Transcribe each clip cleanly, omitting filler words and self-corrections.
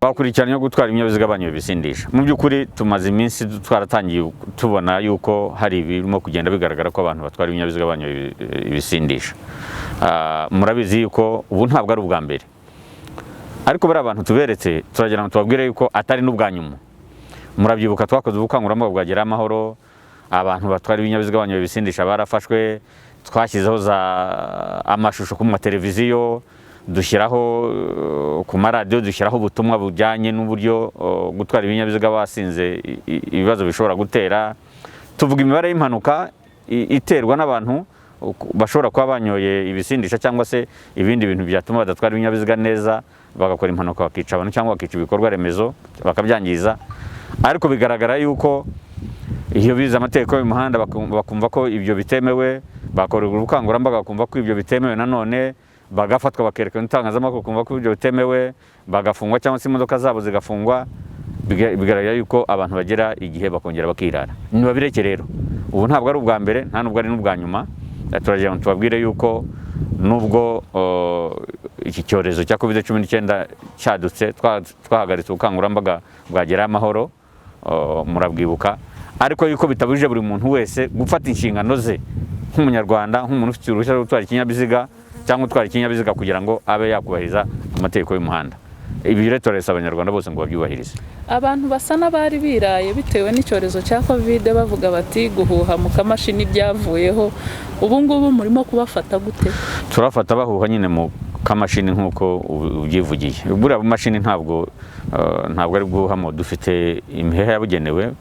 Bakurikiranyweho gutwara ibinyabiziga banyoye ibisindisha. Mu by'ukuri tumaze iminsi twaratangiye tubona yuko hari ibirimo kugenda bigaragara ko abantu batwara ibinyabiziga banyoye ibisindisha. Murabizi yuko ubu ntabwo ari ubwa mbere, ariko bariya abantu tuberetse turagira ngo tubabwire yuko atari n'ubwa nyuma. Murabyibuka twakoze ubukangurambaga bwa Gerayo Amahoro, abantu batwara ibinyabiziga banyoye ibisindisha barafashwe. Twashyizeho za amashusho ku mateleviziyo, dushyiraho ku maradiyo, dushyiraho ubutumwa bujyanye n'uburyo gutwara ibinyabiziga basinze ibibazo bishobora gutera. Tuvuga imibare y'impanuka iterwa n'abantu bashobora kuba banyoye ibisindisha cyangwa se ibindi bintu byatuma badatwara ibinyabiziga neza, bagakora impanuka, bakica abantu cyangwa bakica ibikorwa remezo, bakabyangiza. Ariko bigaragara yuko iyo bize amategeko y'umuhanda bakumva ko ibyo bitemewe, bakora ubukangurambaga bakumva ko ibyo bitemewe, nanone bagafatwa bakerekana itangazamakuru bakumva ko ibyo bitemewe, bagafungwa cyangwa se imodoka zabo zigafungwa. Bigaragara yuko abantu bagera igihe bakongera bakirara. Ntibabireke rero, ubu ntabwo ari ubwa mbere, nta nubwo ari n'ubwa nyuma. Turagira ngo tubabwire yuko nubwo iki cyorezo cya COVID-19 cyadutse, twahagaritse ubukangurambaga bwa Gerayo Amahoro, murabwibuka, ariko yuko bitabujije buri muntu wese gufata inshingano ze nk'Umunyarwanda, nk'umuntu ufite uruhushya rwo gutwara ikinyabiziga cyangwa utwara ikinyabiziga, kugira ngo abe yakubahiriza amategeko y'umuhanda. Ibi rero turabisaba Abanyarwanda bose ngo babyubahirize. Abantu basa n'abari biraye bitewe n'icyorezo cya COVID, bavuga bati guhuha mu kamashini byavuyeho. Ubu ngubu murimo kubafata gute? Turafata bahuha nyine mu kamashini nk'uko ubyivugiye. Buriya bumashini ntabwo ari bwuhamo. Dufite imiheha yabugenewe,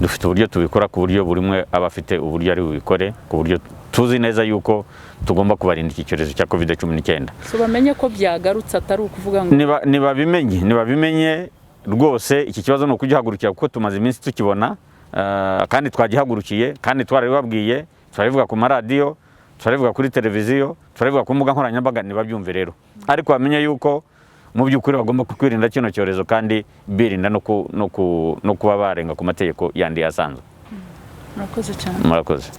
dufite uburyo tubikora ku buryo buri umwe aba afite uburyo ari bubikore, ku buryo tuzi neza yuko tugomba kubarinda iki cyorezo cya COVID-19. So bamenye ko byagarutse, atari ukuvuga ngo Nibabimenye rwose, iki kibazo ni ukugihagurukira, kuko tumaze iminsi tukibona, kandi twagihagurukiye, kandi twarabibabwiye, turabivuga ku maradiyo, turabivuga kuri televiziyo, turabivuga ku mbuga nkoranyambaga. Nibabyumve rero, ariko bamenye yuko mu by'ukuri bagomba kwirinda kino cyorezo kandi birinda no kuba barenga ku mategeko yandi asanzwe. Murakoze cyane. Murakoze.